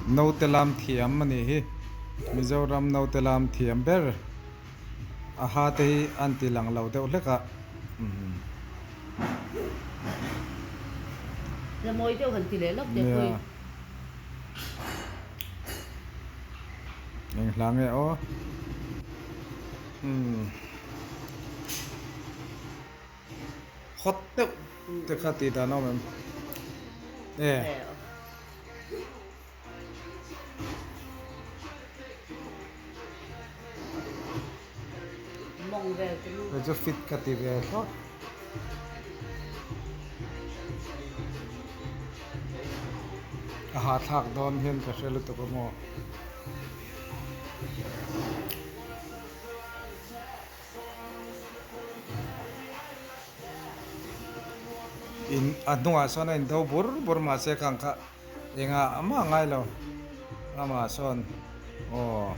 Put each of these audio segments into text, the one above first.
Naute lam thiam a nih hi. Mizoram naute lam thiam ber a ha te hi an ti lang lo deuh hlek a. La mawi deuh han ti leh lawk teh pawhin. Eng hla nge aw. Umm. Hot deuh te kha tih dan a awm em? E. Kei chu fit ka ti ve thlawt. A hahthlak dawn hian ka hre lutuk a maw. In a hnungah sawn a indo bur bur mahse khang kha engah mah a ngai lo amah sawn aw.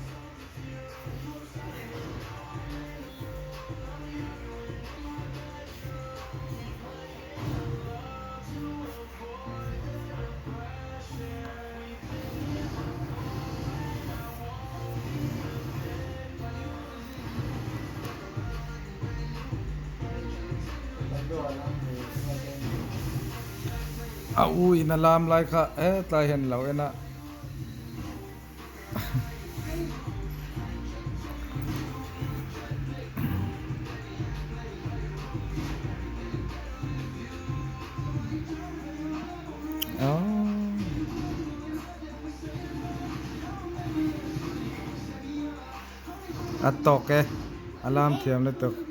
A u in a lam lai kha hetlai hian lo en a. A tawk e, a lam thiam lutuk.